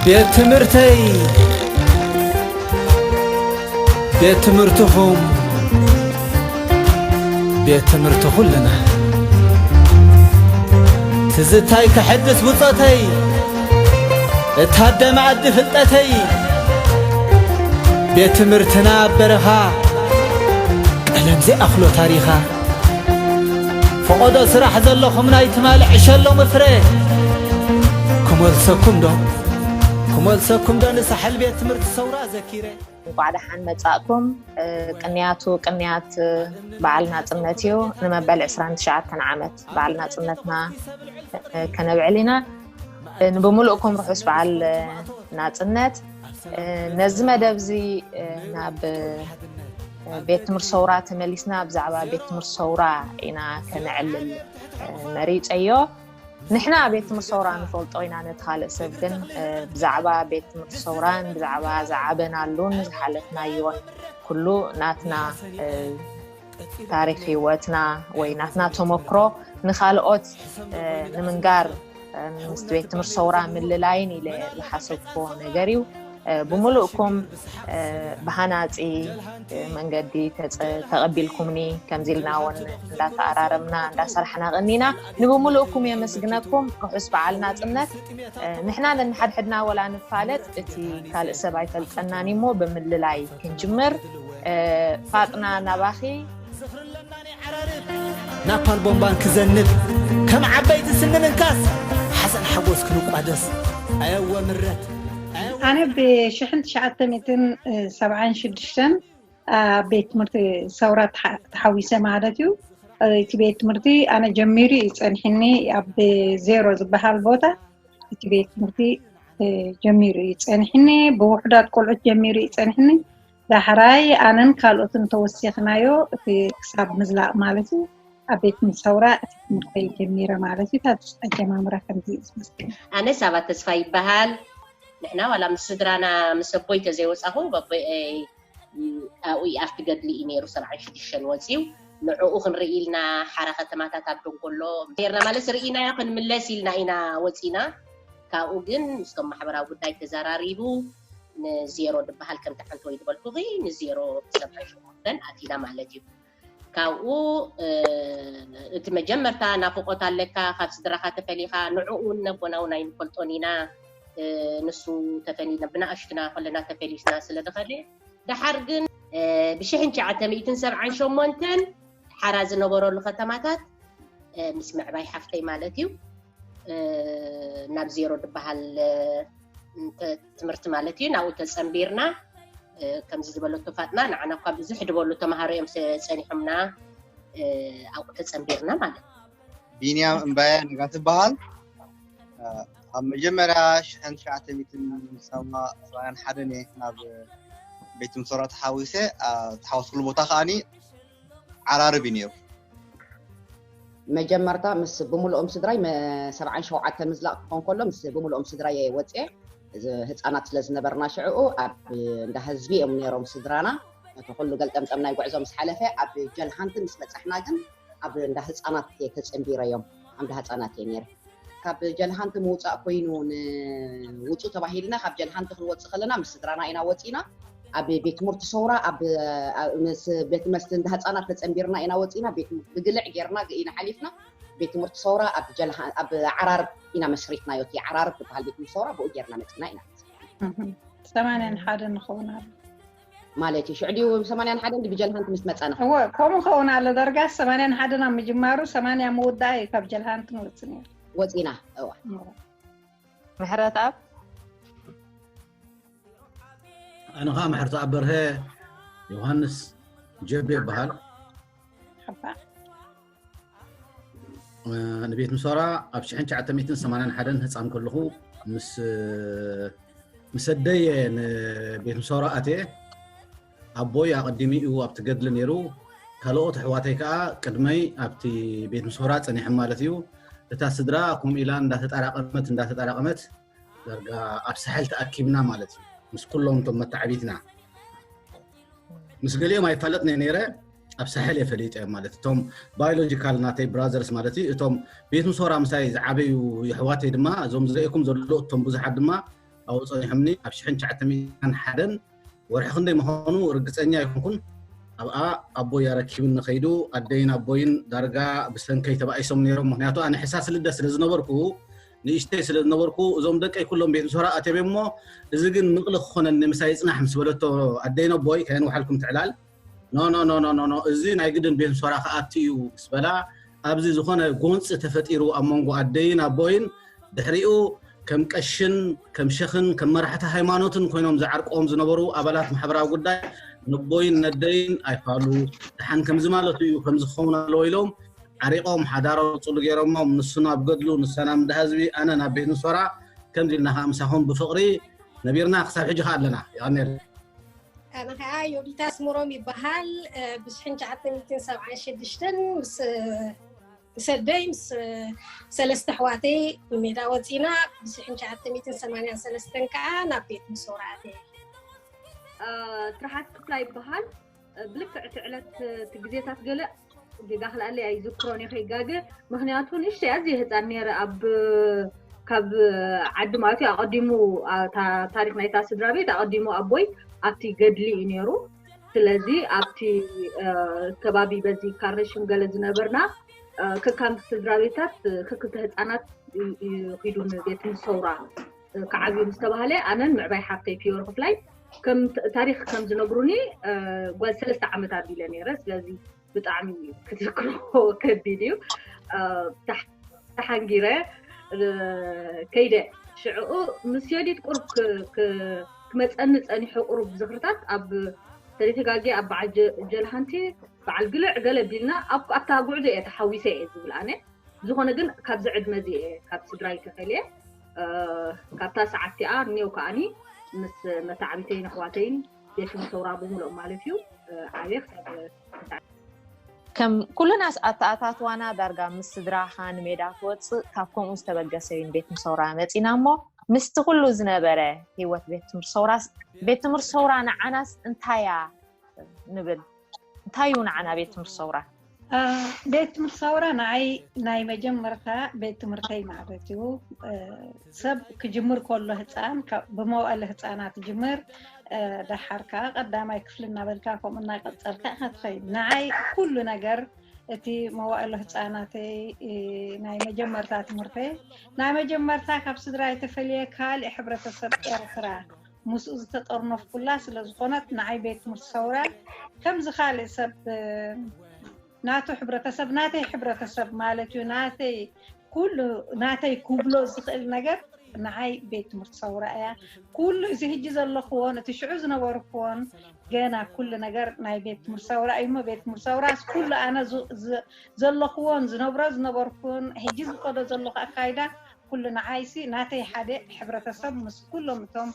ቤት ትምህርተይ፣ ቤት ትምህርትኹም፣ ቤት ትምህርቲ ኩልና። ትዝታይ ከሐድስ ብጾተይ፣ እታደ መኣዲ ፍልጠተይ። ቤት ትምህርትና ኣብ በረኻ፣ ቀለም ዘይኣኽሎ ታሪኻ። ፈቐዶ ስራሕ ዘለኹም ናይ ትማሊ ዕሸሎም ፍረ ክመልሰኩም ዶ? ክመልሰኩም ዶ ንሳሕል ቤት ትምህርቲ ሰውራ ዘኪረ? እንኳዕ ደሓን መጻእኩም። ቅንያቱ ቅንያት በዓል ናጽነት እዩ። ንመበል ዕስራን ትሽዓተን ዓመት በዓል ናጽነትና ከነብዕል ኢና። ንብምሉእኩም ርሑስ በዓል ናጽነት። ነዚ መደብ እዚ ናብ ቤት ትምህርቲ ሰውራ ተመሊስና ብዛዕባ ቤት ትምህርቲ ሰውራ ኢና ከነዕልል መሪጸዮ። ንሕና ቤት ትምህርቲ ሰውራ ንፈልጦ ኢና፣ ነቲ ካልእ ሰብ ግን ብዛዕባ ቤት ትምህርቲ ሰውራን ብዛዕባ ዝዓበናሉን ዝሓለፍናዮን ኩሉ ናትና ታሪኽ ህይወትና ወይ ናትና ተመክሮ ንኻልኦት ንምንጋር ምስ ቤት ትምህርቲ ሰውራ ምልላይን ኢለ ዝሓሰብኩዎ ነገር እዩ። ብምሉእኩም ብሃናጺ መንገዲ ተቐቢልኩምኒ፣ ከምዚ ኢልና እውን እንዳተኣራረምና እንዳሰራሕና ቀኒና። ንብምሉእኩም የመስግነኩም። ርሑስ በዓል ናጽነት። ንሕና ነንሓድሕድና ወላ ንፋለጥ፣ እቲ ካልእ ሰብ ኣይፈልጠናን እሞ ብምልላይ ክንጅምር። ፋጥና ናባኺ። ናፓል ቦምባን ክዘንብ፣ ከም ዓበይቲ ስኒ ምንካስ፣ ሓዘን ሓጎስ ክንቋደስ። ኣየወ ምረት፣ ኣየወ ኣነ ብ ሽሕን ትሽዓተ ሚእትን ሰብዓን ሽዱሽተን ኣብ ቤት ትምህርቲ ሰውራ ተሓ- ተሓዊሰ ማለት እዩ። እቲ ቤት ትምህርቲ ኣነ ጀሚሩ እዩ ጸኒሕኒ። ኣብ ዜሮ ዝበሃል ቦታ እቲ ቤት ትምህርቲ ጀሚሩ እዩ ጸኒሕኒ። ብውሑዳት ቆልዑት ጀሚሩ እዩ ጸኒሕኒ። ዳሕራይ ኣነን ካልኦትን ተወሲኽናዮ እቲ ክሳብ ምዝላቕ ማለት እዩ። ኣብ ቤት ትምህርቲ ሰውራ እቲ ትምህርተይ ጀሚረ ማለት እዩ። ታብ ኣጀማምራ ከምዚ እዩ ዝመስል። ኣነ ሳባ ተስፋ ይበሃል። ንሕና ዋላ ምስ ስድራና ምስ ኣቦይ ተዘይወፃኹ ኣቦይ ኣብኡ ኣብቲ ገድሊ እዩ ነይሩ ሰብዓን ሽዱሽተን ወፂኡ። ንዕኡ ክንርኢ ኢልና ሓራ ከተማታት ኣብ ደንጎሎ ነርና ማለት ርኢናዮ ክንምለስ ኢልና ኢና ወፂና። ካብኡ ግን ምስቶም ማሕበራዊ ጉዳይ ተዘራሪቡ ንዜሮ ዝበሃል ከምቲ ሓንቲ ወይ ዝበልኩኺ ንዜሮ ሰብዓን ሸሞንተን ኣቲና ማለት እዩ። ካብኡ እቲ መጀመርታ ናፍቆት ኣለካ ካብ ስድራኻ ተፈሊኻ ንዕኡ እውን ነቦና እውን ኣይንፈልጦን ኢና። ንሱ ተፈሊና ብናእሽትና ከለና ተፈሊስና ስለ ዝኸደ ደሓር ግን ብሽሕን ትሽዓተ ሚእትን ሰብዓን ሸሞንተን ሓራ ዝነበረሉ ከተማታት ምስ ምዕባይ ሓፍተይ ማለት እዩ ናብ ዜሮ ዝበሃል ትምህርቲ ማለት እዩ ናብኡ ተፀንቢርና። ከምዚ ዝበለቶ ፋጥና ንዓና እኳ ብዙሕ ዝበሉ ተምሃሮ እዮም ጸኒሖምና ኣብኡ ተጸንቢርና ማለት እዩ። ቢንያም እምባየ ነጋ ትበሃል። ኣብ መጀመርያ ሽሕን ትሽዓተ ሚእትን ሰብዓን ሓደን እየ ናብ ቤት ምሶራ ተሓዊሰ። ተሓወስኩሉ ቦታ ከዓኒ ዓራርብ እዩ ነይሩ። መጀመርታ ምስ ብምልኦም ስድራይ ሰብዓን ሸውዓተ ምዝላቕ ክኾን ከሎ ምስ ብምልኦም ስድራይ እየ ወፅየ። ህፃናት ስለ ዝነበርና ሽዕኡ ኣብ እንዳ ህዝቢ እዮም ነይሮም ስድራና። እቲ ኩሉ ገልጠምጠም ናይ ጉዕዞ ምስ ሓለፈ ኣብ ጀልሃንትን ምስ በፃሕና ግን ኣብ እንዳ ህፃናት ተፀንቢረ እዮም። ኣብ እንዳ ህፃናት እየ ነይረ። ካብ ጀልሃንቲ ምውፃእ ኮይኑ ንውፁ ተባሂልና ካብ ጀልሃንቲ ክንወፅእ ከለና ምስ ስድራና ኢና ወፂና። ኣብ ቤት ትምህርቲ ሰውራ ኣብ ምስ ቤት መስተ እንዳ ህፃናት ተፀንቢርና ኢና ወፂና። ቤት ትምህርቲ ብግልዕ ጌርና ኢና ሓሊፍና። ቤት ትምህርቲ ሰውራ ኣብ ጀልሃ ኣብ ዓራርብ ኢና መስሪትናዮ። እቲ ዓራርብ ዝበሃል ቤት ትምህርቲ ሰውራ ብኡ ጌርና መፂና ኢና። ሰማንያን ሓደን ንኸውን ኣሎ ማለት እዩ። ሽዑ ድዩ ሰማንያን ሓደን ድዩ ብጀልሃንቲ ምስ መፃና? እወ ከምኡ ኸውን ኣሎ። ደርጋ ሰማንያን ሓደን ኣብ ምጅማሩ ሰማንያ ምውዳእ እዩ ካብ ጀልሃንቲ ንወፅእ ነይሩ። ወፂና እዋ ምሕረት ኣብ ኣነ ከዓ ምሕረት ኣብ በርሀ ዮሃንስ ጀቤ ይበሃል። ንቤት ምሶራ ኣብ ሽሕን ትሽዓተ ሚእትን ሰማንያን ሓደን ህፃን ከለኹ ምስ ምስ ኣደየ ንቤት ምሶራ ኣትየ። ኣቦይ ኣቐዲሙ እዩ ኣብቲ ገድሊ ነይሩ። ካልኦት ኣሕዋተይ ከዓ ቅድመይ ኣብቲ ቤት ምሶራ ፀኒሖም ማለት እዩ። እታ ስድራ ከምኡ ኢላ እንዳተጠራቐመት እንዳተጠራቐመት ዳርጋ ኣብ ሳሕል ተኣኪብና ማለት እዩ። ምስ ኩሎም እቶም መተዓቢትና ምስ ገሊኦም ኣይፋለጥን እየ ነይረ። ኣብ ሳሕል እየ ፈሊጠዮም ማለት እቶም ባዮሎጂካል ናተይ ብራዘርስ ማለት እዩ። እቶም ቤት ምሶራ ምሳይ ዝዓበዩ የሕዋተይ ድማ እዞም ዝርእየኩም ዘሎ እቶም ብዙሓት ድማ ኣብኡ ጸኒሖምኒ። ኣብ ሽሕን ትሽዓተ ሚእትን ሓደን ወርሒ ክንደይ ምዃኑ ርግጸኛ ኣይኮንኩን። ኣብኣ ኣቦይ ኣረኪብኒ ከይዱ፣ ኣደይን ኣቦይን ዳርጋ ብሰንከይ ተባኢሶም ነይሮም። ምኽንያቱ ኣነ ሕሳስ ልደ ስለ ዝነበርኩ፣ ንእሽተይ ስለ ዝነበርኩ፣ እዞም ደቀይ ኩሎም ቤት ምሶራ ኣትዮም እሞ፣ እዚ ግን ምቕሊ ክኾነኒ ምሳይ ይጽናሕ ምስ በለቶ ኣደይን ኣቦይ፣ ከየን ውሓልኩም ትዕላል፣ ኖ ኖ ኖ ኖ ኖ ኖ፣ እዚ ናይ ግድን ቤት ምሶራ ክኣቱ እዩ ምስ በላ፣ ኣብዚ ዝኾነ ጎንፂ ተፈጢሩ ኣብ መንጎ ኣደይን ኣቦይን። ድሕሪኡ ከም ቀሽን ከም ሸኽን ከም መራሕቲ ሃይማኖትን ኮይኖም ዝዓርቆም ዝነበሩ ኣባላት ማሕበራዊ ጉዳይ፣ ነቦይን ነደይን ኣይፋሉ፣ ደሓን ከምዚ ማለቱ እዩ፣ ከምዚ ክኸውን ኣለዎ ኢሎም ዓሪቆም፣ ሓዳሮም ፅሉ ገይሮሞም። ንሱ ናብ ገድሉ፣ ንሳ ናብ እንዳ ህዝቢ፣ ኣነ ናብ ቤት ምሶራ። ከምዚ ኢልና ከዓ ምሳኹም ብፍቕሪ ነቢርና፣ ክሳብ ሕጂ ከዓ ኣለና። የቐንየልና። ኣነ ከዓ ዮዲት ኣስመሮም ይበሃል። ብሽሕን ትሽዓተ ሚእትን ሰብዓን ሽዱሽተን ምስ ኣደይ ምስ ሰለስተ ኣሕዋተይ ንሜዳ ወፂና፣ ብሽሕን ትሽዓተ ሚእትን ሰማንያን ሰለስተን ከዓ ናብ ቤት ምሶራ ኣትየ። ትርሓት ክፍላ ይበሃል። ብልክዕ እቲ ዕለት እቲ ግዜታት ገለ ጌጋ ክልኣለይ ኣይዝክሮን እየ ከይጋገ። ምኽንያቱ ንእሽተይ ኣዝየ ህፃን ነይረ። ኣብ ካብ ዓዲ ማእትዩ ኣቐዲሙ ታሪክ ናይታ ስድራ ቤት ኣቐዲሙ ኣቦይ ኣብቲ ገድሊ እዩ ነይሩ። ስለዚ ኣብቲ ከባቢ በዚ ካርነሽም ገለ ዝነበርና ከካም ስድራ ቤታት ክክልተ ህፃናት ኪዱ ንቤት ምሰውራ ክዓብዩ ምስ ተባህለ ኣነን ምዕባይ ሓፍተይ ፒዮር ክፍላይ ከም ታሪክ ከም ዝነግሩኒ ጓል ሰለስተ ዓመት ኣቢለ ነይረ። ስለዚ ብጣዕሚ ክትዝክሮ ከቢድ እዩ። ተሓንጊረ ከይደ ሽዕኡ ምስ ዮዲት ቁሩብ ክመፀኒ ፀኒሑ ቁሩብ ዝኽርታት ኣብ ተደተጋጊ ኣብ በዓል ጀልሃንቲ በዓል ግልዕ ገለ ቢልና ኣብታ ጉዕዞ እየ ተሓዊሰ እየ ዝብል ኣነ። ዝኾነ ግን ካብዚ ዕድመ እዚ እየ ካብ ስድራይ ተፈልየ ካብታ ሰዓት እቲኣ ኔው ከዓኒ ምስ መታዕቢተይን ኣሕዋተይን ቤት ምሰውራ ብምልኦም ማለት እዩ ዓብየ ክሳብ ከም ኩልናስ ኣተኣታትዋና ዳርጋ ምስ ስድራኻ ንሜዳ ትወፅእ ካብ ከምኡ ዝተበገሰ እዩ ንቤት ምሰውራ መፂና እሞ ምስቲ ኩሉ ዝነበረ ህይወት ቤት ትምህርቲ ሰውራስ ቤት ትምህርቲ ሰውራ ንዓናስ እንታያ ንብል እንታይ እዩ ንዓና ቤት ትምህርቲ ሰውራ ቤት ትምህርቲ ሰውራ ንዓይ ናይ መጀመርታ ቤት ትምህርተይ ማለት እዩ ሰብ ክጅምር ከሎ ህፃን ብመዋእለ ህፃናት ጅምር ደሓር ከዓ ቀዳማይ ክፍሊ እናበልካ ከምኡ እናቀፀልካ ኢካ ትኸይድ ንዓይ ኩሉ ነገር እቲ መዋእለ ህፃናተይ ናይ መጀመርታ ትምህርተይ ናይ መጀመርታ ካብ ስድራ የተፈለየ ካልእ ሕብረተሰብ ኤርትራ ምስኡ ዝተጠርነፍኩላ ስለ ዝኾነት ንዓይ ቤት ትምህርቲ ሰውራ ከምዚ ካልእ ሰብ ናቱ ሕብረተሰብ ናተይ ሕብረተሰብ ማለት እዩ ናተይ ኩሉ ናተይ ክብሎ ዝኽእል ነገር ንዓይ ቤት ትምህርቲ ሰውራ እያ ኩሉ እዚ ሕጂ ዘለኽዎን እቲ ሽዑ ዝነበርክዎን ገና ኩሉ ነገር ናይ ቤት ትምህርቲ ሰውራ እዩ እሞ ቤት ትምህርቲ ሰውራስ ኩሉ ኣነ ዘለኽዎን ዝነብሮ ዝነበርኩን ሕጂ ዝቆዶ ዘለኹ ኣካይዳ ኩሉ ንዓይሲ ናተይ ሓደ ሕብረተሰብ ምስ ኩሎም እቶም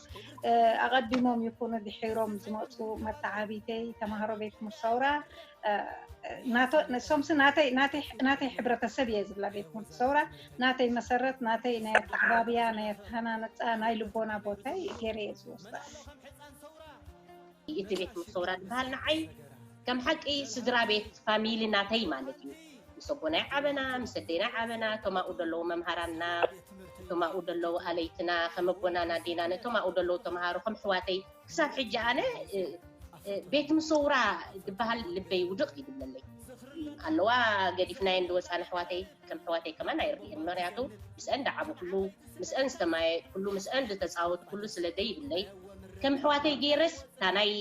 ኣቐዲሞም ይኹኑ ድሒሮም ዝመፁ መተዓቢተይ ተማሃሮ ቤት ትምህርቲ ሰውራ ንሶምሲ ናተይ ናተይ ናተይ ሕብረተሰብ እየ ዝብላ ቤት ትምህርቲ ሰውራ ናተይ መሰረት ናተይ ናይ ኣተዓባብያ ናይ ኣተሃናነፃ ናይ ልቦና ቦታይ ገይረ እየ ዝወስዳ እቲ ቤት ትምህርቲ ሰውራ ዝበሃል ንዓይ ከም ሓቂ ስድራ ቤት ፋሚሊ ናተይ ማለት እዩ ምስ ኣቦና ይዓበና ምስ ኣደይና ይዓበና እቶም ኣብኡ ዘለዉ መምሃራንና እቶም ኣብኡ ዘለዉ ኣለይትና ከም ኣቦናን ኣዴናን እቶም ኣብኡ ዘለዉ ተምሃሮ ከም ኣሕዋተይ ክሳብ ሕጂ ኣነ ቤት ምሰውራ ዝበሃል ልበይ ውድቕ ይብለለይ ኣለዋ ገዲፍናየን ዝወፃና ኣሕዋተይ ከም ኣሕዋተይ ከማን ኣይርእየን ምክንያቱ ምስአን ዝዓበኹሉ ምስአን ዝተማየጥኩሉ ምስአን ዝተፃወትኩሉ ስለ ዘይብለይ ከም ኣሕዋተይ ገይረስ እታ ናይ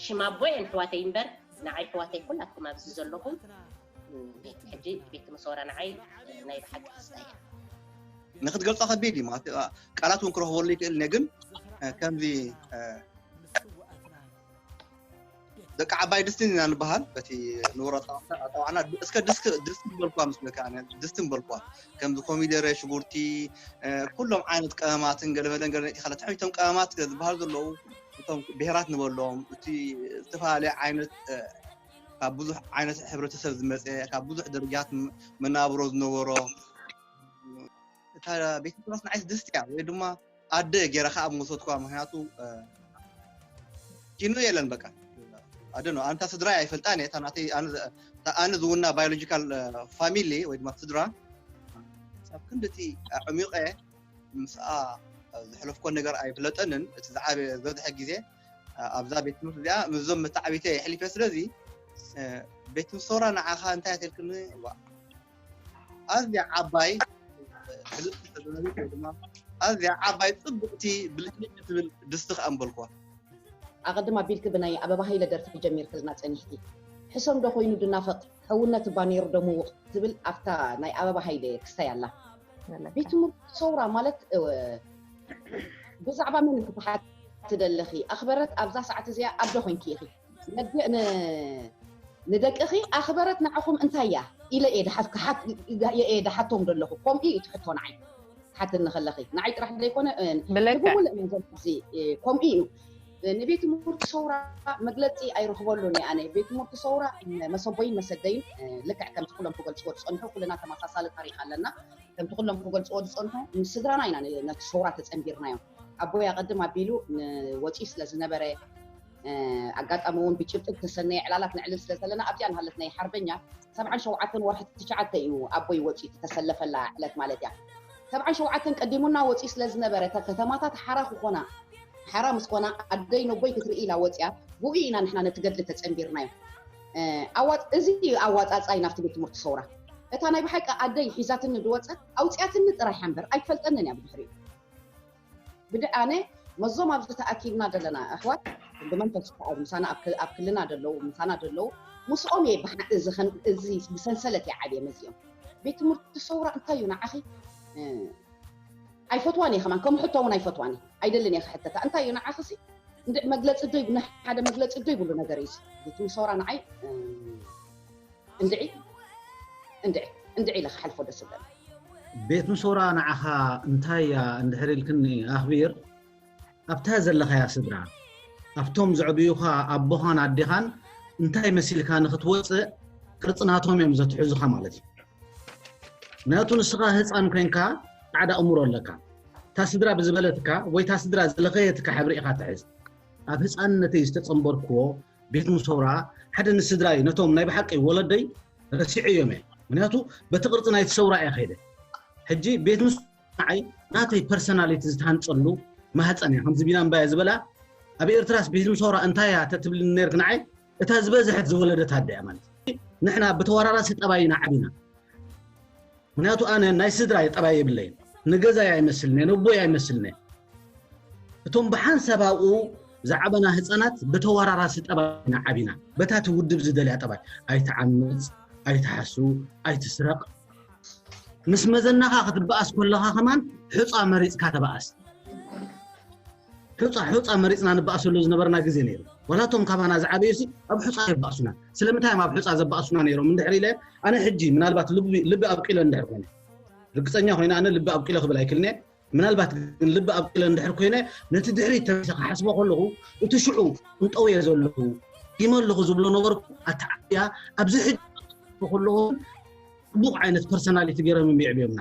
ሽም ኣቦ እየን ኣሕዋተይ እምበር ንዓይ ኣሕዋተይ ኩላትኩም ኣብዚ ዘለኹም ሕጂ ቤት ምሰውራ ንዓይ ናይ ብሓቂ ደስታ እያ ንክትገልፆ ከቢድ እዩ ማለት ቃላት እውን ክረኽበሉ ይክእል እነ ግን ከምዚ ደቂ ዓባይ ድስትን ኢና ንበሃል በቲ ንውረ ጠዋዕና እስከ ድስቲ ንበልኳ ምስለካ ድስቲ ንበልኳ ከምዚ ኮሚደረ ሽጉርቲ ኩሎም ዓይነት ቀመማትን ገለመለን ገለ ኢኻ ትሕቢቶም ቀመማት ዝበሃል ዘለዉ እቶም ብሄራት ንበሎም እቲ ዝተፈላለየ ዓይነት ካብ ብዙሕ ዓይነት ሕብረተሰብ ዝመፀ ካብ ብዙሕ ደረጃት መናብሮ ዝነበሮ እታ ቤት ትምህርትና ዓይነት ድስቲ እያ ወይ ድማ ኣደ ገይረ ከዓ ኣብ መውሰድኳ ምክንያቱ ኪኑ የለን በቃ ኣደ ነው ኣንታ ስድራ ኣይፈልጣን እየ ኣነ ዝውና ባዮሎጂካል ፋሚሊ ወይ ድማ ስድራ ሳብ ክንድቲ ዕሚቀ ምስኣ ዝሕለፍኮ ነገር ኣይፍለጠንን። እቲ ዝዓበየ ዝበዝሐ ግዜ ኣብዛ ቤት ትምህርቲ እዚኣ ምስዞም መተዓቢተይ የሕሊፈ። ስለዚ ቤት ምሶራ ንዓኻ እንታይ ኣትልክኒ? ኣዝያ ዓባይ ብልጽቲ ተዘናቢት ወይ ድማ ኣዝያ ዓባይ ጽብቕቲ ብልጭልጭ ትብል ድስቲ ከኣ ምበልኩዋ። ኣቐድም ኣቢልኪ ብናይ ኣበባ ሃይለ ደርፊ ጀሚርክልና ጸኒሕኪ። ሕሰም ዶ ኮይኑ ድናፈቕ፣ ሕውነት እባ ነይሩ ዶ ምውቕ ትብል ኣብታ ናይ ኣበባ ሃይለ ክስታይ ኣላ። ቤት ትምህርቲ ሰውራ ማለት ብዛዕባ መን ክትሓቲ ደለኺ? ኣኽበረት ኣብዛ ሰዓት እዚኣ ኣዶ ኮይንኪ ኢኺ። ንደቅኺ ኣኽበረት ንዓኹም እንታይ እያ ኢለ እየ ድሓቶም ደለኹ። ከምኡ እዩ ትሕቶ ንዓይ ሓትኒ ከለኺ ንዓይ ጥራሕ ዘይኮነ ብሙሉእ መንዘምዚ ከምኡ እዩ። ንቤት ትምህርቲ ሰውራ መግለፂ ኣይረኽበሉን እየ ኣነ። ቤት ትምህርቲ ሰውራ መሰቦይን መሰደይን ልክዕ ከምቲ ኩሎም ክገልፅዎ ዝፀንሑ ኩልና ተመሳሳሊ ታሪክ ኣለና። ከምቲ ኩሎም ክገልፅዎ ዝፀንሑ ምስ ስድራና ኢና ነቲ ሰውራ ተፀንቢርናዮም። ኣቦይ ኣቐድም ኣቢሉ ንወፂኡ ስለ ዝነበረ ኣጋጣሚ እውን ብጭብጢ ዝተሰነየ ዕላላት ንዕልል ስለ ዘለና ኣብዚኣ ንሃለት ናይ ሓርበኛ ሰብዓን ሸውዓተን ወርሒ ትሽዓተ እዩ ኣቦይ ወፂኡ ዝተሰለፈላ ዕለት ማለት እያ። ሰብዓን ሸውዓተን ቀዲሙና ወፂኡ ስለ ዝነበረ እተ ከተማታት ሓራ ክኾና ሓራ ምስ ኮና ኣደይ ነቦይ ክትርኢ ኢላ ወፂኣ። ብኡ ኢና ንሕና ነቲ ገድሊ ተፀንቢርናዮ። ኣዋፅ እዚ ኣዋፃፃይ ናብቲ ቤት ትምህርቲ ሰውራ እታ ናይ ብሓቂ ኣደይ ሒዛትኒ ዝወፀት ኣውፅያትኒ ጥራሕ እምበር ኣይትፈልጠንን እያ ብድሕሪኡ። ብድኣነ መዞም ኣብዚ ተኣኪብና ዘለና ኣሕዋት ብመንፈስ ፍቃድ ምሳና ኣብ ክልና ደለዉ ምሳና ደለዉ ምስኦም እየ ብሓ- እዚ ኸን- እዚ ብሰንሰለት እየ ዓብየ መዚኦም። ቤት ትምህርቲ ሰውራ እንታይ እዩ ንዓኺ? እ፣ ኣይፈትዋን እየ ከማን ከም ሕቶ እውን ኣይፈትዋን እየ ኣይደልን እየ ክሕተታ እንታይ እዩ ንዓኺ ሲ እንድዕ መግለፂ ዶ ይብ- ናይ ሓደ መግለፂ ዶ ይብሉ ነገር እዩ ሲ። ቤት ትምህርቲ ሰውራ ንዓይ እ፣ እንድዒ እንድዒ እንድዒ ኢለ ክሓልፎ ደስ ዝብለኒ። ቤት ምሶራ ንዓኻ እንታይ እያ እንድሕር ኢልክኒ ኣኽቢር ኣብታ ዘለኻያ ስድራ ኣብቶም ዘዕብዩኻ ኣቦኻን ኣዴኻን እንታይ መሲልካ ንኽትወፅእ ቅርፂ ናቶም እዮም ዘትሕዙኻ ማለት እዩ። ምክንያቱ ንስኻ ህፃን ኮይንካ ፃዕዳ እምሮ ኣለካ። እታ ስድራ ብዝበለትካ ወይ እታ ስድራ ዝለኸየትካ ሕብሪ ኢኻ ትሕዝ። ኣብ ህፃንነተይ ዝተፀንበርክዎ ቤት ምሶራ ሓደ ንስድራይ ነቶም ናይ ብሓቂ ወለደይ ረሲዐዮም እየ። ምክንያቱ በቲ ቅርፂ ናይቲ ሰውራ እየ ከይደ። ሕጂ ቤት ምስ ንዓይ ናተይ ፐርሰናሊቲ ዝተሃንፀሉ ማህፀን እያ። ከምዚ ቢና እምባየ ዝበላ ኣብ ኤርትራስ ቤት ምሶራ እንታይ እያ ተትብልኒ ነርክ ንዓይ እታ ዝበዝሐት ዝወለደት ኣደ እያ ማለት እዩ። ንሕና ብተወራራሲ ጠባይ ኢና ዓቢና። ምክንያቱ ኣነ ናይ ስድራ ጠባይ የብለይን። ንገዛይ ኣይመስልነ፣ ነቦይ ኣይመስልነ። እቶም ብሓንሳብ ኣብኡ ዝዓበና ህፃናት ብተወራራሲ ጠባይ ኢና ዓቢና። በታ እቲ ውድብ ዝደልያ ጠባይ ኣይትዓምፅ፣ ኣይትሓሱ፣ ኣይትስረቕ። ምስ መዘናኻ ክትበኣስ ከለኻ ከማን ሑፃ መሪፅካ ተበኣስ። ሑፃ ሑፃ መሪፅና ንበኣሰሉ ዝነበርና ግዜ ነይሩ። ዋላ እቶም ካባና ዝዓበዩ ሲ ኣብ ሑፃ የባእሱና። ስለምንታይ እዮም ኣብ ሑፃ ዘባእሱና ነይሮም እንድሕር ኢለ ኣነ ሕጂ ምናልባት ልቢ ልቢ ኣብቂለ እንድሕር ኮይነ ርግፀኛ ኮይነ ኣነ ልቢ ኣብቂለ ክብል ኣይክልነ ምናልባት ግን ልቢ ኣብቂለ እንድሕር ኮይነ ነቲ ድሕሪት ተመሊሰ ክሓስቦ ከለኹ እቲ ሽዑ እንጠውየ ዘለኹ ይመ ኣለኹ ዝብሎ ነበርኩ ኣተዓብያ ኣብዚ ሕጂ ከለኹ ፅቡቕ ዓይነት ፐርሰናሊቲ ገይሮም እዮም የዕብዮምና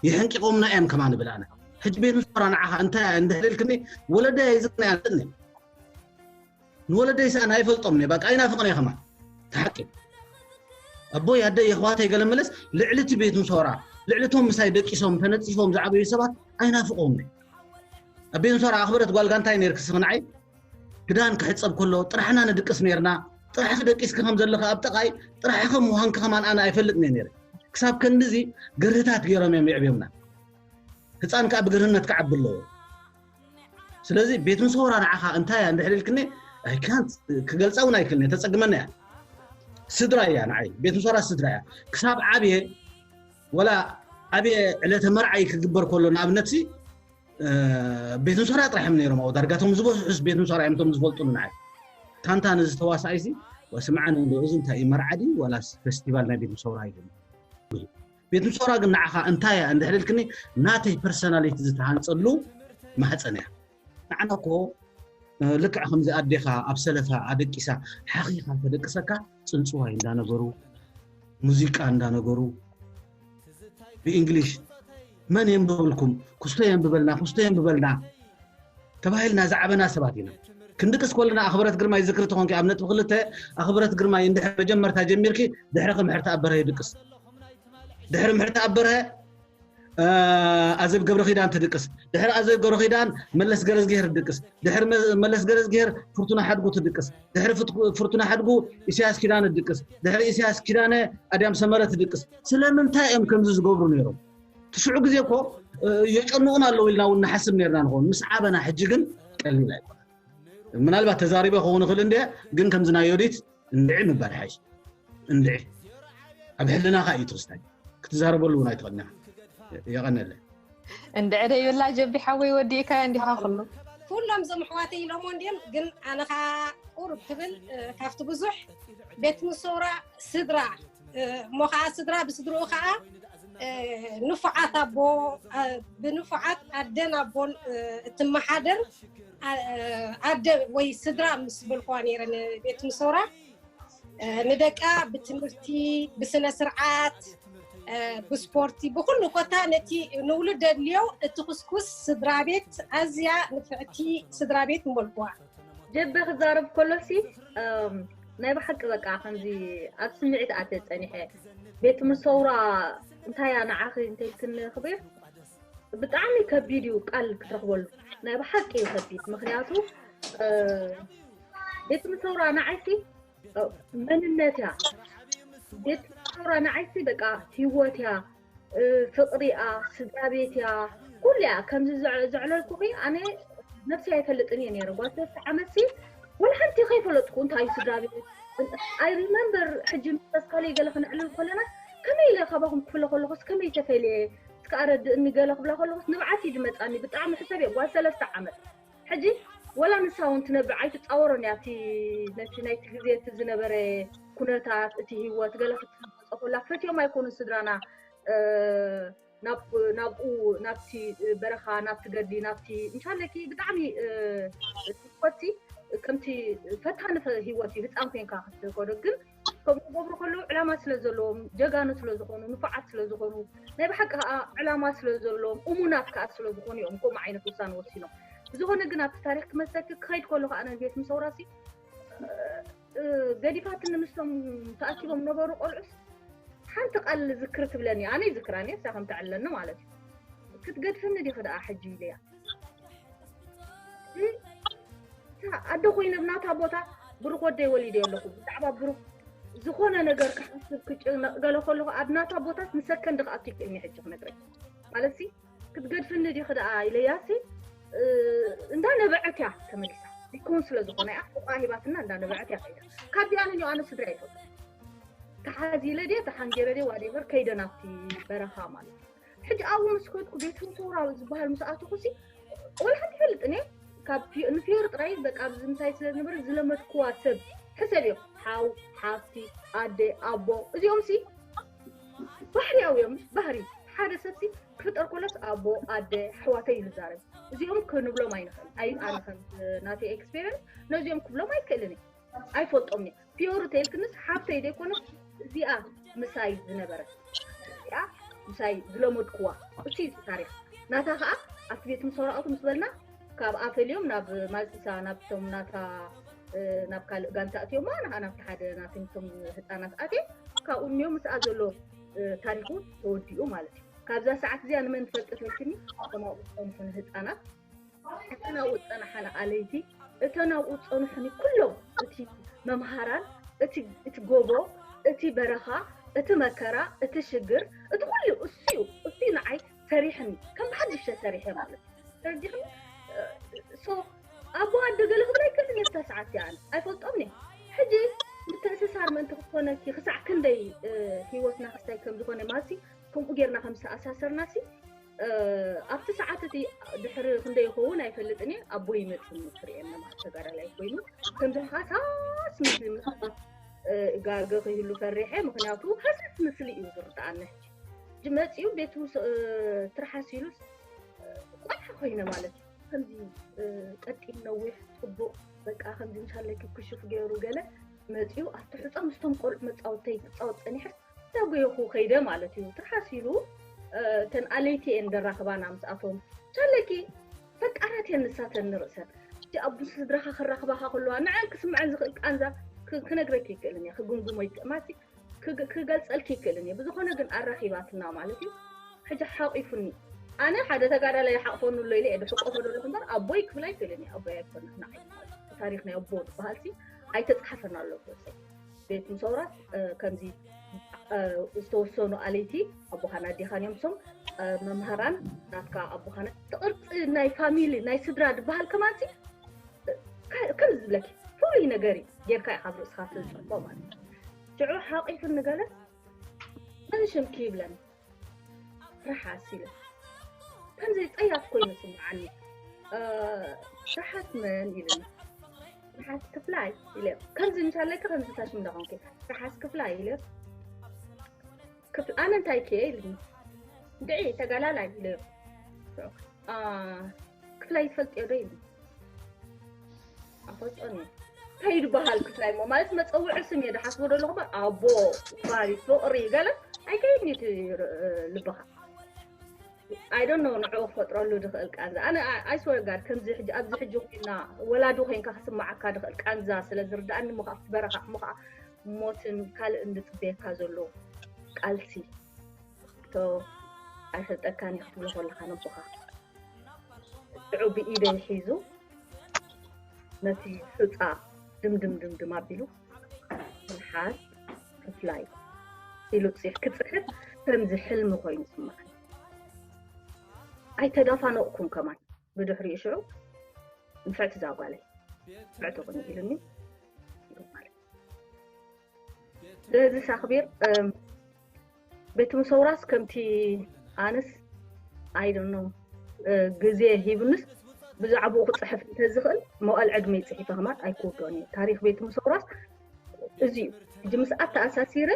የሕንቂቖምና እዮም ከማን እብል ኣነ ሕጂ ቤት ምሶራ ንዓኻ እንታይ እንድሕር ኢልክኒ ወለደይ ኣይዝክርና እያ ንወለደይ ሰኣን ኣይፈልጦም እየ በቃ ኣይናፍቕን እየ ከማን ተሓቂ ኣቦይ ኣደይ የሕዋተይ ገለ መለስ ልዕሊ እቲ ቤት ምሶራ ልዕሊ እቶም ምሳይ ደቂሶም ተነፂፎም ዝዓበዩ ሰባት ኣይናፍቆም እየ ኣብ ቤት ምሶራ ኣኽብረት ጓል ጋንታይ ነርክ ስኽንዓይ ክዳን ክሕፀብ ከሎ ጥራሕና ንድቅስ ነርና ጥራሕኺ ደቂስኪ ከም ዘለኺ ኣብ ጥቓይ ጥራሕኺ ምዃንኪ ከማን ኣነ ኣይፈልጥን እየ ነይረ ክሳብ ከንድዚ ገርህታት ገይሮም እዮም የዕብዮምና ህፃን ከዓ ብገርህነት ክዓቢ ኣለዎ ስለዚ ቤት ምሶራ ንዓኻ እንታይ እያ እንድሕር ኢልክኒ ኣይካንት ክገልፃ እውን ኣይክልኒ ተፀግመና እያ ስድራ እያ ንዓይ ቤት ምሶራ ስድራ እያ ክሳብ ዓብየ ወላ ዓብየ ዕለተ መርዓይ ክግበር ከሎ ንኣብነት ቤት ምሶራ ጥራሕ እዮም ነይሮም ኣብኡ ዳርጋ እቶም ዝበዝሑስ ቤት ምሶራ እዮም እቶም ዝፈልጡኒ ንዓይ ታንታ ነዚ ተዋሳኣይሲ ወስምዓኒ እንዶ እዚ እንታይ እዩ መርዓ ድዩ ዋላስ ፌስቲቫል ናይ ቤት ምሶራ እዩ ቤት ምሶራ ግን ንዓኻ እንታይ እያ እንድሕር ኢልክኒ ናተይ ፐርሰናሊቲ ዝተሃንፀሉ ማህፀን እያ ንዓና እኮ ልክዕ ከምዚ ኣዴኻ ኣብ ሰለፋ ኣደቂሳ ሓኺኻ ተደቅሰካ ፅንፅዋይ እንዳነገሩ ሙዚቃ እንዳነገሩ ብእንግሊሽ መን የንብበልኩም ክስቶ የንብበልና ክስቶ የንብበልና ተባሂልና ዝዓበና ሰባት ኢና ክንድቅስ ከለና ኣኽብረት ግርማይ ዝክሪ ተኾንኪ ኣብ ነጥቢ ክልተ ኣኽብረት ግርማይ እንድሕር መጀመርታ ጀሚርኪ ድሕሪ ምሕርቲ ኣበርሀ ይድቅስ ድሕሪ ምሕርቲ ኣበርሀ ኣዘብ ገብረ ኪዳን ትድቅስ፣ ድሕሪ ኣዘብ ገብረ ኪዳን መለስ ገረዝግሄር ትድቅስ፣ ድሕሪ መለስ ገረዝግሄር ፍርቱና ሓድጉ ትድቅስ፣ ድሕሪ ፍርቱና ሓድጉ ኢሳያስ ኪዳነ ትድቅስ፣ ድሕሪ ኢሳያስ ኪዳነ ኣድያም ሰመረ ትድቅስ። ስለምንታይ እዮም ከምዚ ዝገብሩ ነይሮም? ትሽዑ ግዜ እኮ የጨንቑና ኣለዉ ኢልና እውን ንሓስብ ነርና ንኸውን። ምስ ዓበና ሕጂ ግን ቀሊል ኣይኮነን። ምናልባት ተዛሪበ ክኸውን ይኽእል እንደ ግን ከምዚ ናይ ዮዲት እንድዒ ምባል ሓይሽ እንድዒ ኣብ ሕልናኻ እዩ ትኽስታይ ክትዛረበሉ እውን ኣይትኽእልና። የቐነለ። እንድዒ ደይብላ ጀቢ ሓወይ ወዲእካዮ እንዲኻ ኩሉ። ኩሎም እዞም ኣሕዋተይ ኢሎሞ እንድዮም ግን ኣነ ኸዓ ቁሩብ ክብል ካብቲ ብዙሕ ቤት ምሰውራ ስድራ እሞ ኸዓ ስድራ ብስድርኡ ኸዓ ንፉዓት ኣቦ ብንፉዓት ኣደን ኣቦን እትመሓደር ኣደ ወይ ስድራ ምስ በልኩዋ ነይረ ንቤት ምሰውራ ንደቃ ብትምህርቲ ብስነ ስርዓት ብስፖርቲ ብኩሉ ኮታ ነቲ ንውሉድ ደድልዮ እትኩስኩስ ስድራ ቤት ኣዝያ ንፍዕቲ ስድራ ቤት ምበልኩዋ። ጀበ ክዛረብ ከሎሲ ናይ ብሓቂ በቃ ከምዚ ኣብ ስምዒት ኣተ ጸኒሐ ቤት ምሰውራ እንታይ እያ ንዓኺ እንተልክኒ ክብር ብጣዕሚ ከቢድ እዩ ቃል ክትረኽበሉ ናይ ብሓቂ እዩ ከቢድ ምክንያቱ ቤት ምሰውራ ንዓይሲ መንነት እያ ቤት ምሰውራ ንዓይሲ በቃ ህይወት እያ ፍቅሪ እያ ስድራ ቤት እያ ኩሉ እያ ከምዚ ዘዕለልኩኺ ኣነ ነብሲ ኣይፈልጥን እየ ነይረ ጓል ሰለስተ ዓመት ሲ ወላ ሓንቲ ከይፈለጥኩ እንታይ ስድራ ቤት I remember ሕጂ ምስ ኣስካለይ ገለ ክነዕልል ከለና ከመይ ኢለ ካባኹም ክፍለ ከለኹስ ከመይ ተፈልየ እስከ ኣረድእኒ ገለ ክብላ ከለኹስ ንብዓት እዩ ዝመፃኒ ብጣዕሚ ሕሰብ እየ ጓል ሰለስተ ዓመት ሕጂ ወላ ንሳ እውን ትነብዕ ኣይትፃወሮን እያ እቲ ነቲ ናይቲ ግዜ እቲ ዝነበረ ኩነታት እቲ ህይወት ገለ ክትፈልጦ ከላ ፈትዮም ኣይኮኑን ስድራና ናብኡ ናብቲ በረኻ ናብቲ ገድሊ ናብቲ እንሻለኪ ብጣዕሚ ህይወትሲ ከምቲ ፈታኒ ህይወት እዩ ህፃን ኮንካ ክትከዶ ግን ከምኡ ገብሩ ከለዉ ዕላማ ስለ ዘለዎም ጀጋኑ ስለ ዝኾኑ ንፉዓት ስለ ዝኾኑ ናይ ብሓቂ ከዓ ዕላማ ስለ ዘለዎም እሙናት ከዓ ስለ ዝኾኑ እዮም ከምኡ ዓይነት ውሳነ ወሲኖም ብዝኾነ ግን ኣብቲ ታሪክ ክመሰኪ ክኸይድ ከሎ ከዓ ነቤት ምሰውራሲ ገዲፋትኒ ምስቶም ተኣኪቦም ነበሩ ቆልዑስ ሓንቲ ቃል ዝክር ትብለኒ ኣነ ይዝክራኒ እሳ ከም ተዕለኒ ማለት እዩ ክትገድፍኒ ዲኺ ደኣ ሕጂ ኢለያ ኣደ ኮይነ ብናታ ቦታ ብሩክ ወደይ ወሊደ ኣለኹ ብዛዕባ ብሩክ ዝኾነ ነገር ክሓስብ ክጭነቕ ገለ ከለኹ ኣብ ናታ ቦታስ ንሰከንድ ክኣቱ ይክእልኒ ሕጂ ክነግረኝ ማለት ክትገድፍኒ ዲኺ ደኣ ኢለያሲ እንዳነበዐት እያ ተመሊሳ ይኮን ስለ ዝኾነ እያ ፍቕራ ሂባትና እንዳነበዐት እያ ከይዳ ካብዚኣ ንኒኦ ኣነ ስድራ ይፈቱ ተሓዚለ ድየ ተሓንጀረ ድየ ዋዴቨር ከይደ ናብቲ በረኻ ማለት እዩ ሕጂ ኣብኡ ምስ ከድኩ ቤት ሰውራ ዝበሃል ምስ ኣተኹ ሲ ወላ ሓንቲ ይፈልጥን እየ ካብ ንፊዮሪ ጥራይ በቃ ኣብዚ ምሳይ ስለ ዝነበረ ዝለመድኩዋ ሰብ ሕሰብ እዮ ሓው ሓፍቲ ኣደ ኣቦ እዚኦም ሲ ባህርያዊ እዮም ምስ ባህሪ ሓደ ሰብ ሲ ክፍጠር ኮለስ ኣቦ ኣደ ኣሕዋተይ እዩ ዝዛረብ እዚኦም ክንብሎም ኣይንኽእል ኣይ ኣነ ከም ናተይ ኤክስፔሪንስ ነዚኦም ክብሎም ኣይክእልን እየ ኣይፈልጦም እየ ፒዮር ተይልክንስ ሓብተይ ዘይኮነስ እዚኣ ምሳይ ዝነበረት እዚኣ ምሳይ ዝለመድኩዋ እሱ እዩ ታሪክ ናታ ከዓ ኣብቲ ቤት ምስ ወረቐቱ ምስ በልና ካብ ኣፈልዮም ናብ ማልጢሳ ናብቶም ናታ ናብ ካልእ ጋንታ እትዮማ ንዓ ናብቲ ሓደ ናትንቶም ህፃናት ኣትየ ካብኡ እኒኦ ምስኣ ዘሎ ታሪኩ ተወዲኡ ማለት እዩ ካብዛ ሰዓት እዚኣ ንመን ትፈልጥ ተልክኒ ተማቁ ዝፀንሑ ንህፃናት እተን ኣብኡ ዝፀናሓ ንኣለይቲ እተን ኣብኡ ዝፀንሑኒ ኩሎም እቲ መምሃራን እቲ ጎቦ እቲ በረኻ እቲ መከራ እቲ ሽግር እቲ ኩሉ እሱዩ እሱዩ ንዓይ ሰሪሕኒ ከም ብሓድሽ ተሰሪሐ ማለት እዩ ተረዲኽኒ ሶ ኣቦ ኣደ ገለ ክብል ኣይክእልን እየ ብታ ሰዓት እያ ኣነ ኣይፈልጦም እየ ሕጂ ምትእስሳር ምእንቲ ክትኮነኪ ክሳዕ ክንደይ ሂወትና ክስታይ ከም ዝኾነ ማሲ ከምኡ ጌርና ከም ዝተኣሳሰርና ሲ ኣብቲ ሰዓት እቲ ድሕሪ ክንደይ ይኸውን ኣይፈልጥን እየ ኣቦ ይመፅኒ ክርእየኒ ማለት ተጋዳላይ ኮይኑ ከምዚ ሃሳስ ምስሊ ምናልባት ጋገ ከይህሉ ፈሪሐ ምክንያቱ ሃሳስ ምስሊ እዩ ዝርድኣኒ ሕጂ ሕጂ መፂኡ ቤቱ ትርሓስ ኢሉስ ቆልዓ ኮይነ ማለት እዩ ከምዚ ቀጢን ነዊሕ ፅቡቅ በቃ ከምዚ ምሻለኪ ክሹፍ ገይሩ ገለ መፂኡ ኣብቲ ሕፃ ምስቶም ቆልዑ መፃወተይ ክፃወት ፀኒሐስ እንዳጎየኹ ከይደ ማለት እዩ ትርሓስ ኢሉ እተን ኣለይቲ እየን ደራኽባና ምስኣቶም ቻለኪ ፈቃራት እየን ንሳተን ንርእሰን እቲ ኣብ ብዙ ስድራኻ ክራኽባኻ ከለዋ ንዐን ክስምዐን ዝኽእል ቃንዛ ክነግረኪ ይክእልን እየ ክጉምጉሞ ይክእል ማለት ክገልፀልኪ ይክእልን እየ ብዝኾነ ግን ኣራኺባትና ማለት እዩ ሕጂ ሓቂፉኒ። ኣነ ሓደ ተጋዳላይ ሓቕፈኑ ኣሎ ኢለ እየ ድሕቆፎ ዘለኹ እምበር ኣቦይ ክብል ኣይክእልን እየ። ኣቦይ ኣይኮነን ንዓይ ማለት እዩ። ታሪኽ ናይ ኣቦ ዝበሃል ሲ ኣይተፅሓፈን ኣሎ ኣብ ርእሰይ። ቤት ምሰውራስ ከምዚ ዝተወሰኑ ኣለይቲ ኣቦኻን ኣዴኻን እዮም። እሶም መምህራን ናትካ ኣቦኻን እቲ ቅርፂ ናይ ፋሚሊ ናይ ስድራ ድበሃል ከማንሲ ከም ዝብለኪ ፍሉይ ነገር እዩ ጌርካ ኢኻ ኣብ ርእስኻ ትፅቦ ማለት እዩ። ሽዑ ሓቂፉኒ ገለ መን ሽምኪ ይብለኒ። ርሓስ ኢለ ከምዚ ፀያፍ ኮይኑ ስምዓኒ። ርሓስ መን ኢሉኒ። ርሓስ ክፍላይ ኢለ ከምዚ ምሳለኪ ከምዚ ታሽም ዳኾንኪ። ርሓስ ክፍላይ ኢለ ኣነ እንታይ ከ ኢሉኒ። ድዒ ተጋላላይ ኢለ ክፍላይ ትፈልጥዮ ዶ ኢሉ። ኣፈልጦን እየ እንታይ ይድበሃል ክፍላይ ሞ ማለት መፀውዒ ስም እየ ድሓስቦ ዶ ኣለኹ ኣቦ ባሪ ፍቕሪ ገለ ኣይከይድን እዩ ልብኻ። I don't know ንዕኡ ክፈጥረሉ ድኽእል ቃንዛ ኣነ I swear God ከምዚ ሕጂ ኣብዚ ሕጂ ኮይና ወላዲ ኮይንካ ክስማዓካ ድኽእል ቃንዛ ስለ ዝርዳእኒ ሞ ከዓ በረኻ ሞ ከዓ ሞትን ካልእን ዝፅበየካ ዘሎ ቃልሲ ቶ ኣይፈልጠካን እየ ክትብሎ ከለኻ ነቦኻ ሽዑ ብኢደይ ሒዙ ነቲ ሑፃ ድምድም ድምድም ኣቢሉ ምሓዝ ክፍላይ ኢሉ ፅሕ ክፅሕፍ ከምዚ ሕልሚ ኮይኑ ስማዓኒ። ኣይተዳፋነቕኩን ከማን ብድሕሪኡ ሽዑ ንፍዕቲ ዛጓለይ ፍዕቲ ኩኒ ኢሉኒ ማለት ስለዚ ሳክቢር ቤት ምሰውራስ ከምቲ ኣነስ I don't know ግዜ ሂብንስ ብዛዕባኡ ክፅሕፍ እንተዝኽእል መዋእል ዕድመይ ፅሒፈ ከማን ኣይክውዶን እየ። ታሪክ ቤት ምሰውራስ እዚ እዩ። ሕጂ ምስኣ ተኣሳሲረ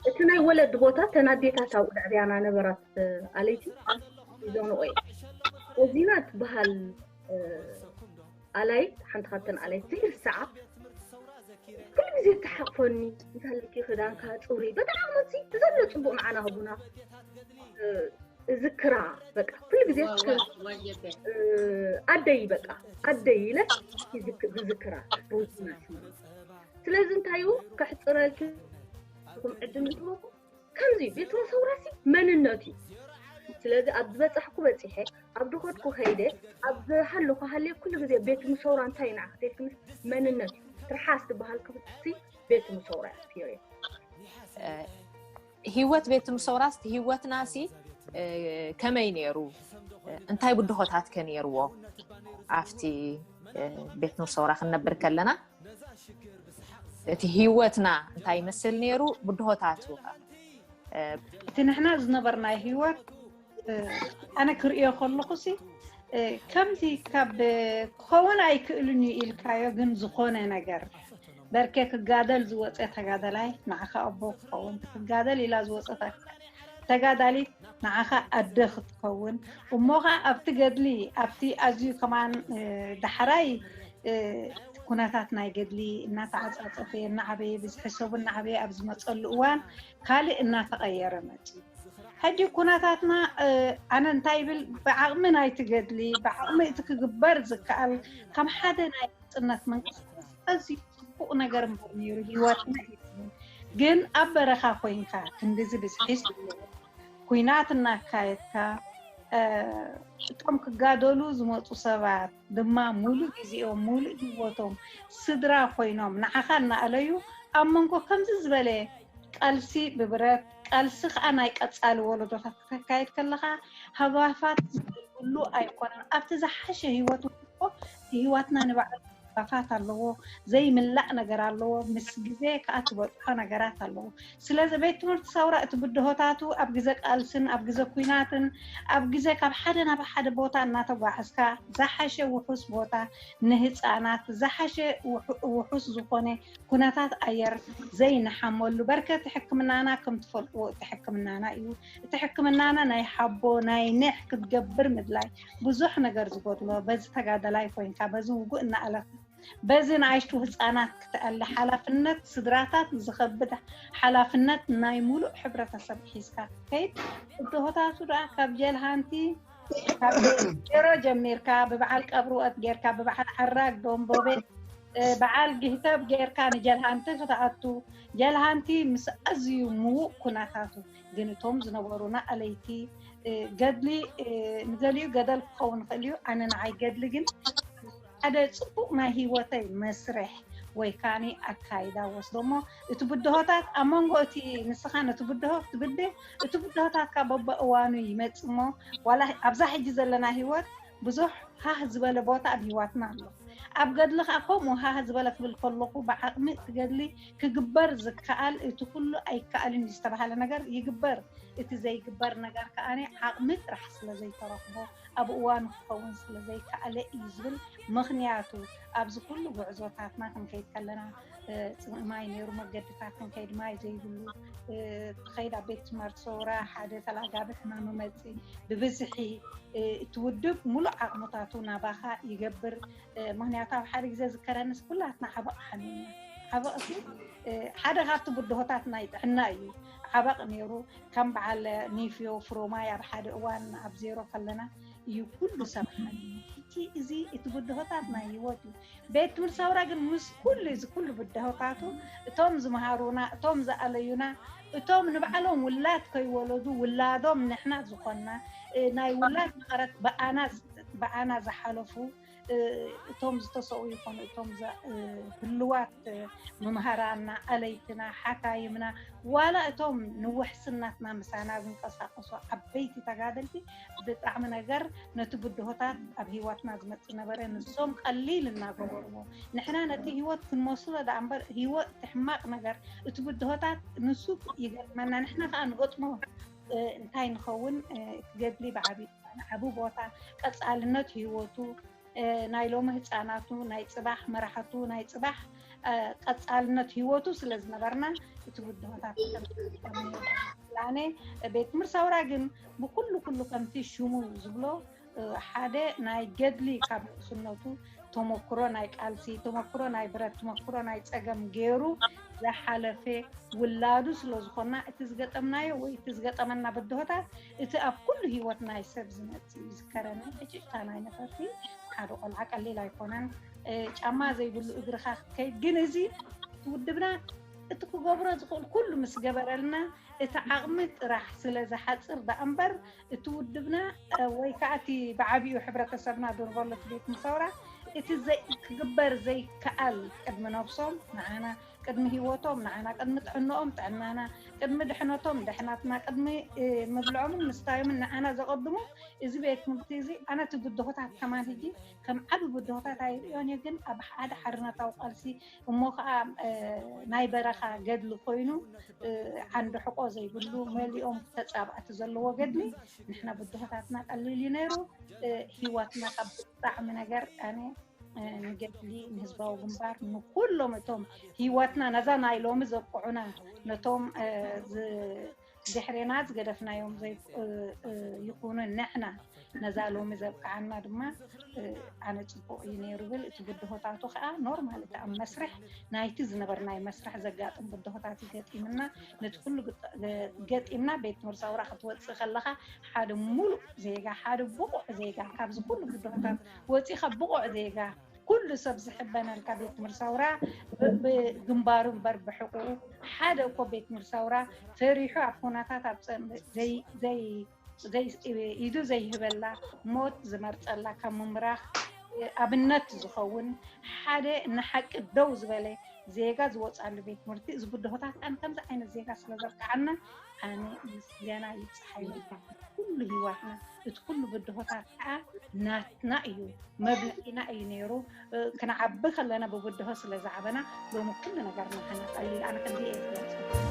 እቲ ናይ ወለዲ ቦታ ተን ኣዴታት ኣብኡ ልዕብያና ነበራት ኣለይቲ ይዘንኦ እየ። እዚና ትበሃል ኣላይ ሓንቲ ካብተን ኣላይ ዘይርሳዓ ኩሉ ግዜ ትሓቕፈኒ እንታለኪ ክዳንካ ፅሩይ በጣዕሚ መፂ ዘሎ ፅቡቅ ንዓና ህቡና እዝክራ በቃ ኩሉ ግዜ ኣደይ በቃ ኣደይ ኢለ ዝዝክራ ሩቲና ስለዚ እንታይ እዩ ከሕፅረልኩም ዕድል እንትበኩም ከምዚ ቤት መሰውራሲ መንነት እዩ። ስለዚ ኣብ ዝበፃሕኩ በፂሐ ኣብ ድኸድኩ ከይደ ኣብ ዝሃለኩ ሃልየ ኩሉ ግዜ ቤት ምሰውራ እንታይ ኢና ክትብል ክምስ መንነት እዩ። ትርሓስ ዝበሃል ክፍሲ ቤት ምሰውራ እዩ። ፒሪየድ። ህይወት ቤት ምሰውራስ ህይወትና ሲ ከመይ ነይሩ? እንታይ ብድሆታት ከ ነይርዎ? ኣብቲ ቤት ምሰውራ ክንነብር ከለና እቲ ህይወትና እንታይ ይመስል ነይሩ ብድሆታቱ እቲ ንሕና ዝነበርናይ ህይወት ኣነ ክርእዮ ከለኹ ሲ ከምዚ ካብ ክኸውን ኣይክእልን እዩ ኢልካዮ ግን ዝኾነ ነገር በርከ ክጋደል ዝወፀ ተጋደላይ ንዓኻ ኣቦ ክኸውን ክጋደል ኢላ ዝወፀት ተጋዳሊት ንዓኻ ኣደ ክትከውን እሞ ኸዓ ኣብቲ ገድሊ ኣብቲ ኣዝዩ ከማን ዳሕራይ ኩነታት ናይ ገድሊ እናተዓፃፀፈ እናዓበየ ብዝሒ ሰቡ እናዓበየ ኣብ ዝመፀሉ እዋን ካልእ እናተቐየረ መፅዩ። ሕጂ ኩነታትና ኣነ እንታይ ይብል ብዓቕሚ ናይቲ ገድሊ ብዓቕሚ እቲ ክግበር ዝከኣል ከም ሓደ ናይ ናፅነት ምንቅስቃስ ኣዝዩ ፅቡቕ ነገር እምበር ነይሩ ህይወትና ይብል ግን ኣብ በረኻ ኮይንካ ክንድዚ ብዝሒ ኩናት እናካየድካ እቶም ክጋደሉ ዝመፁ ሰባት ድማ ሙሉእ ግዜኦም ሙሉእ ህይወቶም ስድራ ኮይኖም ንዓኻ እናኣለዩ ኣብ መንጎ ከምዚ ዝበለ ቃልሲ ብብረት ቃልሲ ከዓ ናይ ቀፃሊ ወለዶታት ክተካየድ ከለካ ሃጓፋት ዝብሉ ኣይኮነን ኣብቲ ዝሓሸ ህይወት ህይወትና ንባዕሉ ሃጓፋት ኣለዎ ዘይምላእ ነገር ኣለዎ ምስ ግዜ ከዓ ትበፅሖ ነገራት ኣለዎ ስለዚ ቤት ትምህርቲ ሰውራ እቲ ብድሆታቱ ኣብ ግዜ ቃልስን ኣብ ግዜ ኩናትን ኣብ ግዜ ካብ ሓደ ናብ ሓደ ቦታ እናተጓዓዝካ ዝሓሸ ውሑስ ቦታ ንህፃናት ዝሓሸ ውሑስ ዝኾነ ኩነታት ኣየር ዘይንሓመሉ በርከቲ ሕክምናና ከም ትፈልጥዎ እቲ ሕክምናና እዩ እቲ ሕክምናና ናይ ሓቦ ናይ ንሕ ክትገብር ምድላይ ብዙሕ ነገር ዝጎድሎ በዚ ተጋደላይ ኮይንካ በዚ ውጉእ እናኣለፍ በዚ ንኣሽቱ ህፃናት ክትኣሊ ሓላፍነት ስድራታት ዝኸብድ ሓላፍነት ናይ ሙሉእ ሕብረተሰብ ሒዝካ ክትከይድ ብድሆታቱ ደኣ ካብ ጀልሃንቲ ካብ ዜሮ ጀሚርካ ብበዓል ቀብሪ ወት ጌርካ ብበዓል ዓራግ ዶንቦቤ በዓል ግህተብ ጌርካ ንጀልሃንቲ ክትኣቱ፣ ጀልሃንቲ ምስ ኣዝዩ ምዉቕ ኩነታቱ ግን እቶም ዝነበሩና ኣለይቲ ገድሊ፣ ንገሊኡ ገደል ክኸውን ይኽእል እዩ። ኣነ ንዓይ ገድሊ ግን ሓደ ጽቡቕ ናይ ህይወተይ መስርሕ ወይ ካኒ ኣካይዳ ወስዶ እሞ፣ እቲ ብድሆታት ኣብ መንጎ እቲ ንስኻ ነቲ ብድሆ ክትብድህ፣ እቲ ብድሆታትካ በበእዋኑ ይመጽእ እሞ፣ ዋላ ኣብዛ ሕጂ ዘለና ህይወት ብዙሕ ሃህ ዝበለ ቦታ ኣብ ህይወትና ኣሎ። ኣብ ገድሊ ከኣ ከምኡ ሃህ ዝበለ ክብል ከለኹ፣ ብዓቕሚ እቲ ገድሊ ክግበር ዝከኣል፣ እቲ ኩሉ ኣይከኣልን ዝተባሃለ ነገር ይግበር። እቲ ዘይግበር ነገር ከኣ ዓቕሚ ጥራሕ ስለ ዘይተረኽቦ፣ ኣብ እዋኑ ክኸውን ስለ ዘይከኣለ እዩ ዝብል። ምኽንያቱ ኣብዚ ኩሉ ጉዕዞታትና ክንከይድ ከለና፣ ጽምኢ ማይ ነይሩ፣ መገድታት ክንከይድ ማይ ዘይብሉ፣ ትኸይድ ኣብ ቤት ትምህርቲ ሰውራ ሓደ ተላጋቢ ሕማም መመጽእ ብብዝሒ፣ እቲ ውድብ ሙሉእ ዓቕምታቱ ናባኻ ይገብር። ምኽንያቱ ኣብ ሓደ ግዜ ዝከረንስ ኩላትና ዓበቕ ሓሚምና። ዓበቕ እቲ ሓደ ካብቲ ብድሆታት ናይ ጥዕና እዩ። ዓበቕ ነይሩ። ከም በዓል ኒፍዮ ፍሮማይ ኣብ ሓደ እዋን ኣብ ዜሮ ከለና እዩ ኩሉ ሰብ ሓሚሙ። ሕጂ እዚ እቲ ብድሆታት ናይ ህይወት እዩ። ቤት ትምህርቲ ሰውራ ግን ምስ ኩሉ እዚ ኩሉ ብድሆታቱ እቶም ዝመሃሩና፣ እቶም ዝኣለዩና፣ እቶም ንባዕሎም ውላድ ከይወለዱ ውላዶም ንሕና ዝኾንና፣ ናይ ውላድ መቐረት ብኣና ዝሓለፉ፣ እቶም ዝተሰኡ ይኾኑ፣ እቶም ህልዋት መምሃራና፣ ኣለይትና፣ ሓካይምና፣ ዋላ እቶም ንውሕስነትና ምሳና ዝንቀሳቐሱ ዓበይቲ ተጋደልቲ ብጣዕሚ ነገር ነቲ ብድሆታት ኣብ ህይወትና ዝመጽእ ነበረ። ንሶም ቀሊል እናገበርዎ፣ ንሕና ነቲ ህይወት ክንመስሎ ደኣ እምበር፣ ህይወት እቲ ሕማቕ ነገር፣ እቲ ብድሆታት ንሱ ይገጥመና፣ ንሕና ከኣ ንገጥሞ። እንታይ ንኸውን? እቲ ገድሊ ብዓቢ ቦታ፣ ቀጻልነት ህይወቱ፣ ናይ ሎሚ ህጻናቱ፣ ናይ ጽባሕ መራሕቱ፣ ናይ ጽባሕ ቀጻልነት ህይወቱ ስለ ዝነበርና፣ እቲ ብድሆታት ኣነ ቤት ትምህርቲ ሰውራ ግን ብኩሉ ኩሉ ከምቲ ሽሙ ዝብሎ ሓደ ናይ ገድሊ ካብ ንእስነቱ ተመክሮ ናይ ቃልሲ፣ ተመክሮ ናይ ብረት፣ ተመክሮ ናይ ጸገም ገይሩ ዝሓለፈ ውላዱ ስለ ዝኾና፣ እቲ ዝገጠምናዮ ወይ እቲ ዝገጠመና ብድሆታት እቲ ኣብ ኩሉ ህይወት ናይ ሰብ ዝመጽእ እዩ። ዝከረኒ ዕጭጭታ ናይ ነፈርቲ ሓደ ቆልዓ ቀሊል ኣይኮነን። ጫማ ዘይብሉ እግርኻ ክትከይድ ግን እዚ ውድብና እቲ ክገብሮ ዝኽእል ኩሉ ምስ ገበረልና እቲ ዓቕሚ ጥራሕ ስለ ዝሓጽር ደኣ እምበር እቲ ውድብና ወይ ከዓ እቲ ብዓቢኡ ሕብረተሰብና ዶ ንበሎ እቲ ቤት ምሰውራ እቲ ክግበር ዘይከኣል ቅድሚ ነብሶም ንዓና ቅድሚ ህይወቶም ንዓና ቅድሚ ጥዕንኦም ጥዕናና ቅድሚ ድሕነቶም ድሕናትና ቅድሚ ምብልዖምን ምስታዮምን ንዓና ዘቐድሙ እዚ ቤት ትምህርቲ እዚ ኣነ እቲ ብድሆታት ከማን ሕጂ ከም ዓቢ ብድሆታት ኣይርእዮን እየ ግን ኣብ ሓደ ሓርነታዊ ቃልሲ እሞ ከዓ ናይ በረኻ ገድሊ ኮይኑ ዓንዲ ሕቆ ዘይብሉ መሊኦም ተፃባእቲ ዘለዎ ገድሊ ንሕና ብድሆታትና ቀሊል እዩ ነይሩ። ህይወትና ካብ ብጣዕሚ ነገር ኣነ ንገድሊ ንህዝባዊ ግንባር ንኩሎም እቶም ህይወትና ነዛ ናይ ሎሚ ዘብቅዑና ነቶም ድሕሬና ዝገደፍናዮም ይኹኑ ንሕና ነዛ ሎሚ ዘብቅዓና ድማ ኣነ ፅቡቅ እዩ ነይሩ ብል እቲ ብድሆታቱ ከዓ ኖርማል እቲ ኣብ መስርሕ ናይቲ ዝነበርናይ መስርሕ ዘጋጥም ብድሆታት ገጢምና ነቲ ኩሉ ገጢምና ቤት ትምህርቲ ሰውራ ክትወፅእ ከለካ ሓደ ሙሉእ ዜጋ ሓደ ብቁዕ ዜጋ ካብዚ ኩሉ ብድሆታት ወፂካ ብቁዕ ዜጋ ኩሉ ሰብ ዝሕበነልካ ቤት ትምህርቲ ሰውራ ብግንባሩ እምበር ብሕቁኡ ሓደ እኮ ቤት ትምህርቲ ሰውራ ፈሪሑ ኣብ ኩነታት ኣብ ኢዱ ዘይህበላ ሞት ዝመርፀላ ካብ ምምራኽ ኣብነት ዝኸውን ሓደ ንሓቂ ደው ዝበለ ዜጋ ዝወፅኣሉ ቤት ትምህርቲ እዚ ብድሆታት ኣነ ከምዚ ዓይነት ዜጋ ስለ ዘብቅዓና ኣነ ምስጋና ይብፅሓ ይብል ኩሉ ህይወትና እቲ ኩሉ ብድሆታት ከዓ ናትና እዩ መብልዒና እዩ ነይሩ ክንዓቢ ከለና ብብድሆ ስለ ዝዓበና ሎሚ ኩሉ ነገር ንዓና ቀሊል ኣነ ከምዚ እየ ዝገልፆ